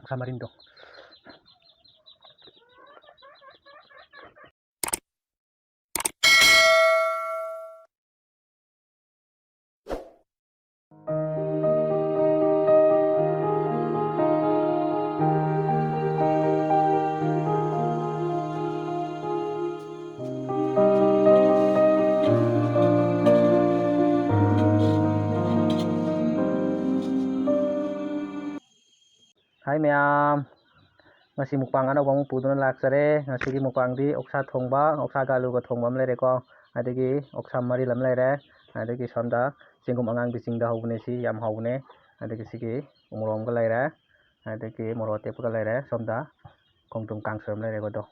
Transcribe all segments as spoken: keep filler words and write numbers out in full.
ꯁꯥ ꯃꯔꯤꯟꯗꯣ꯫ Hi ꯃꯌꯥꯝ, ꯉꯁꯤ mukbang ꯑꯅꯧꯕ ꯑꯃ ꯄꯨꯗꯨꯅ ꯂꯥꯛꯆꯔꯦ꯫ ꯉꯁꯤꯒꯤ mukbangꯗꯤ ꯑꯣꯛꯁꯥ ꯊꯣꯡꯕ, ꯑꯣꯛꯁꯥꯒ ꯑꯂꯨꯒ ꯊꯣꯡꯕ ꯑꯃ ꯂꯩꯔꯦꯀꯣ, ꯑꯗꯒꯤ ꯑꯣꯛꯁꯥ ꯃꯔꯤꯜ ꯑꯃ ꯂꯩꯔꯦ, ꯑꯗꯒꯤ ꯁꯣꯝꯗ ꯆꯦꯡꯒꯨꯝ ꯑꯉꯥꯡꯕꯤ ꯆꯤꯡꯗ ꯍꯧꯕꯅꯦ, ꯁꯤ ꯌꯥꯝ ꯍꯥꯎꯕꯅꯦ꯫ ꯑꯗꯒꯤ ꯁꯤꯒꯤ ꯎꯃꯣꯔꯣꯛ ꯑꯃꯒ ꯂꯩꯔꯦ, ꯑꯗꯒꯤ ꯃꯣꯔꯣꯛ ꯑꯇꯦꯛꯄꯒ ꯂꯩꯔꯦ, ꯁꯣꯝꯗ ꯈꯣꯡꯗ꯭ꯔꯨꯝ ꯀꯥꯡꯁꯣꯏ ꯑꯃ ꯂꯩꯔꯦꯀꯣ꯫ ꯑꯗꯣ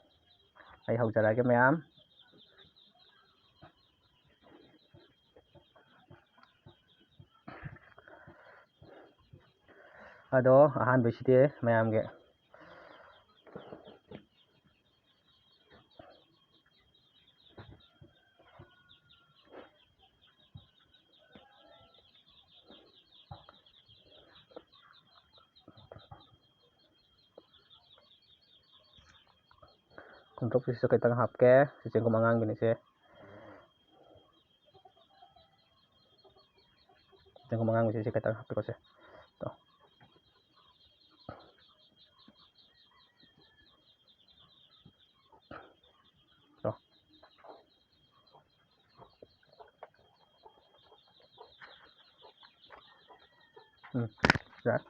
ꯑꯩ ꯍꯧꯖꯔꯛꯑꯒꯦ ꯃꯌꯥꯝ꯫ ꯑꯗꯣ ꯑꯍꯥꯟꯕꯩꯁꯤꯗꯤ ꯃꯌꯥꯝꯒꯤ ꯈꯣꯡꯗ꯭ꯔꯨꯝꯁꯤꯁꯨ ꯈꯤꯇꯪ ꯍꯥꯞꯀꯦ꯫ ꯁꯤ ꯆꯦꯡꯒꯨꯝ ꯑꯉꯥꯡꯕꯤꯅꯤꯁꯦ꯫ ꯆꯦꯡꯒꯨꯝ ꯑꯉꯥꯡꯕꯤꯁꯦ ꯁꯤ ꯈꯤꯇꯪ ꯍꯥꯞꯀꯦꯀꯣ ꯁꯦ꯫ ꯇꯣ꯫ ꯇꯣ꯫ ꯎꯝ, ꯌꯥꯔꯦ꯫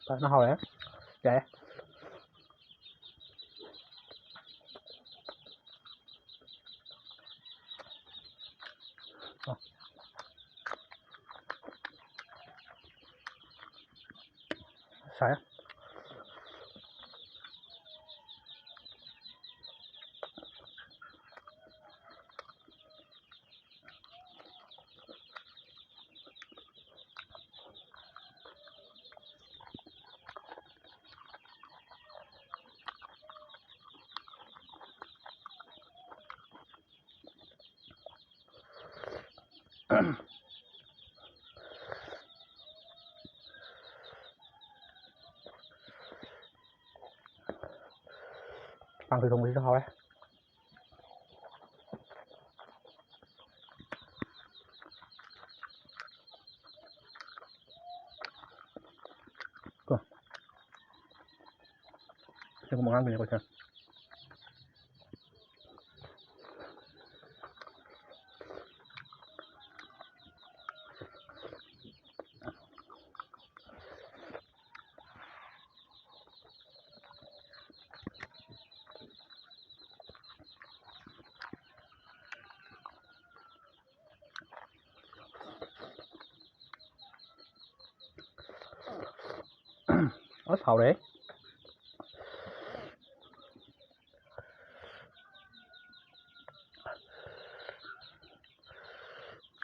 ꯐꯖꯅ ꯍꯥꯎꯔꯦ꯫ ꯌꯥꯏ꯫ ꯑꯣ꯫ ꯁꯥꯏ꯫ ꯀꯥꯡꯁꯣꯏ ꯊꯣꯡꯕꯁꯤꯁꯨ ꯍꯥꯎꯋꯦ꯫ ꯀꯣ꯫ ꯁꯤꯒꯨꯝꯕ ꯑꯉꯥꯡꯕꯅꯦ ꯑꯩꯈꯣꯏꯁꯦ꯫ ꯑꯁ, ꯍꯥꯎꯔꯦ꯫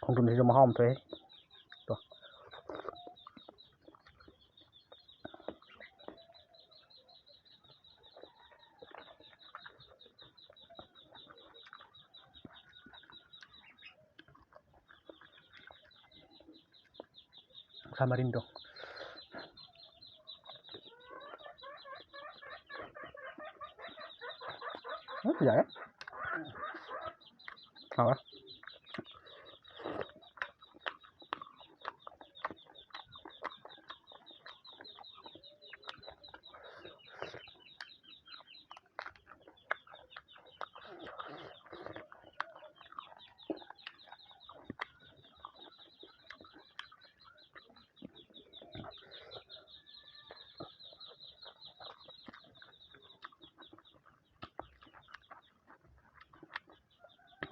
ꯈꯣꯡꯗ꯭ꯔꯨꯝꯁꯤꯁꯨ ꯃꯍꯥꯎ ꯑꯃ ꯊꯣꯛꯑꯦ꯫ ꯇꯣ꯫ ꯁꯥ ꯃꯔꯤꯟꯗꯣ꯫ ꯎꯝ, ꯌꯥꯔꯦ꯫ ꯍꯥꯎꯔꯦ꯫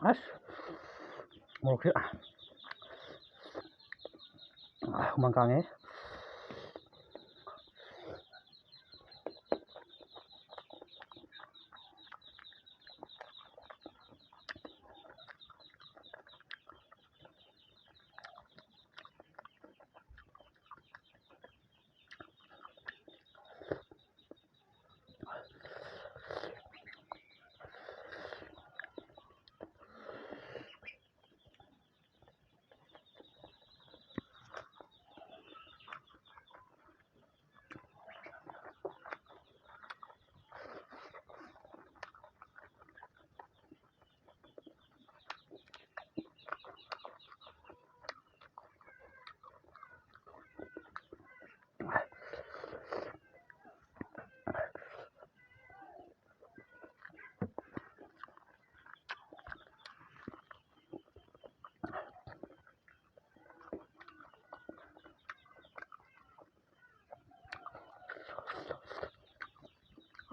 ꯑꯁ, ꯃꯣꯔꯣꯛꯁꯦ, ꯑꯥ, ꯍꯨꯃꯥꯡ ꯀꯥꯡꯉꯦ꯫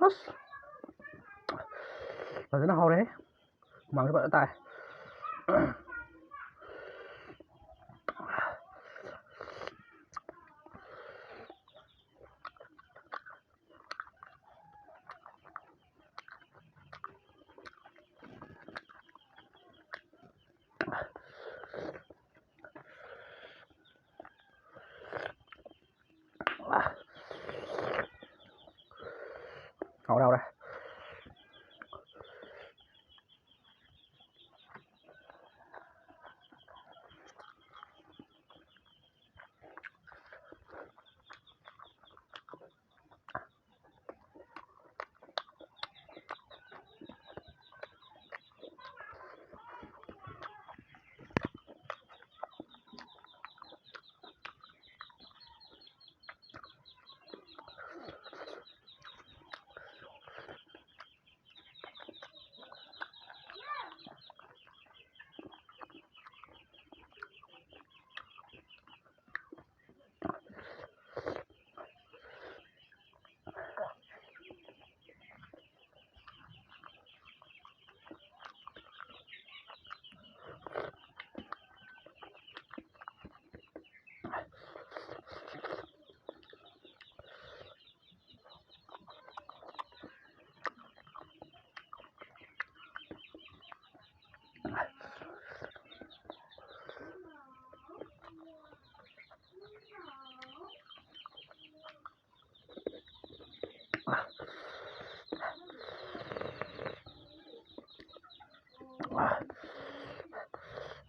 ꯑꯁ, ꯐꯖꯅ ꯍꯥꯎꯔꯦ꯫ ꯍꯨꯃꯥꯡꯁꯨ ꯐꯖꯅ ꯇꯥꯏ꯫ ꯍꯥꯎꯔꯦ, ꯍꯥꯎꯔꯦ꯫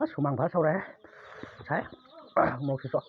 ꯑꯁ, ꯍꯨꯃꯥꯡ ꯐꯖ ꯁꯧꯔꯦ꯫ ꯉꯁꯥꯏ ꯃꯣꯔꯣꯛꯁꯤꯁꯨ꯫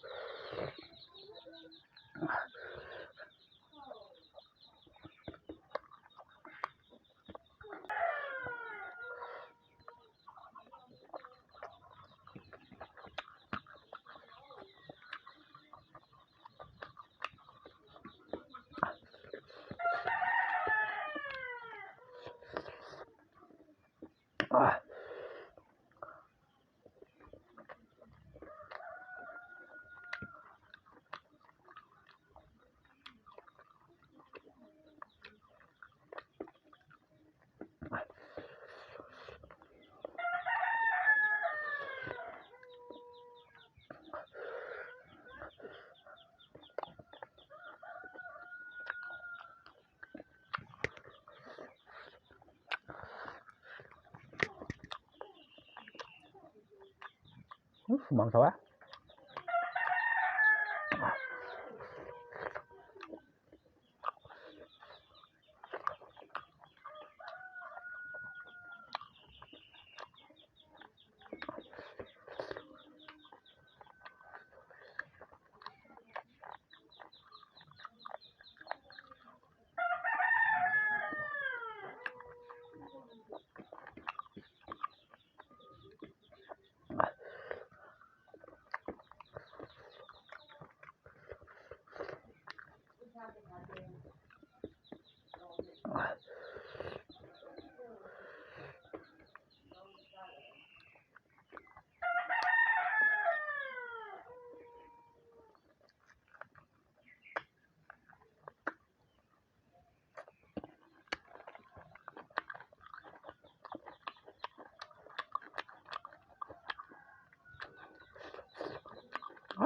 ꯎꯝ, ꯍꯨꯃꯥꯡ ꯁꯧꯋꯦ꯫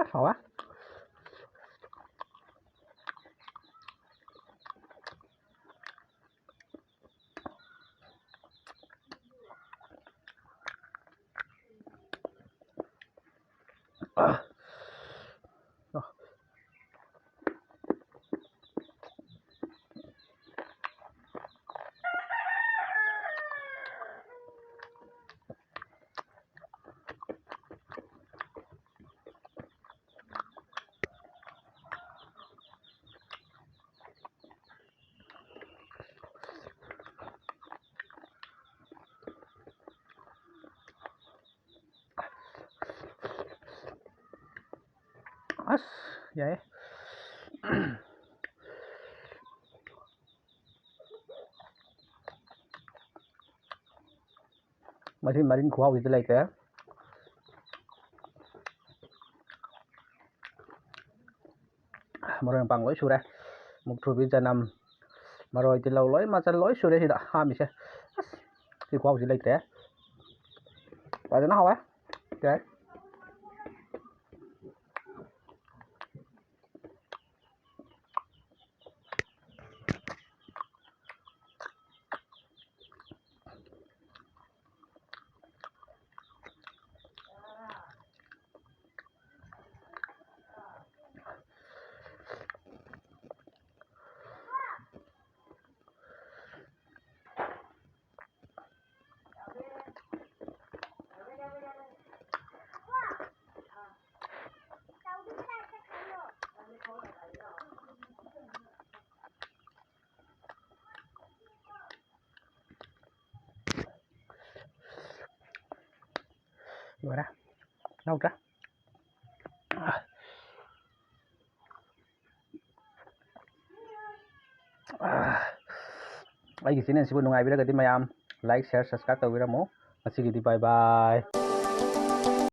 ꯑꯁ, ꯍꯥꯎꯋꯦ꯫ ꯑꯁ, ꯌꯥꯏꯌꯦ꯫ ꯃꯁꯤ ꯃꯔꯤꯟ ꯈꯨꯍꯥꯎꯁꯤꯗꯤ ꯂꯩꯇ꯭ꯔꯦ꯫ ꯃꯔꯣꯏ ꯃꯄꯥꯡ ꯂꯣꯏ ꯁꯨꯔꯦ꯫ ꯃꯨꯛꯊ꯭ꯔꯨꯕꯤ, ꯆꯅꯝ, ꯃꯔꯣꯏ, ꯇꯤꯜꯍꯧ ꯂꯣꯏ ꯃꯆꯜ ꯂꯣꯏ ꯁꯨꯔꯦ ꯁꯤꯗ ꯍꯥꯞꯄꯤꯁꯦ꯫ ꯑꯁ, ꯁꯤ ꯈꯨꯍꯥꯎꯁꯤ ꯂꯩꯇ꯭ꯔꯦ꯫ ꯐꯖꯅ ꯍꯥꯎꯋꯦ꯫ ꯌꯥꯏ꯫ ꯂꯣꯏꯔꯦ꯫ ꯌꯥꯎꯗ꯭ꯔꯦ꯫ ꯑꯥ꯫ ꯑꯥ꯫ ꯑꯩꯒꯤ ꯆꯦꯅꯦꯜꯁꯤꯕꯨ ꯅꯨꯡꯉꯥꯏꯕꯤꯔꯒꯗꯤ ꯃꯌꯥꯝ like, share, subscribe ꯇꯧꯕꯤꯔꯝꯃꯨ꯫ ꯉꯁꯤꯒꯤꯗꯤ bye bye꯫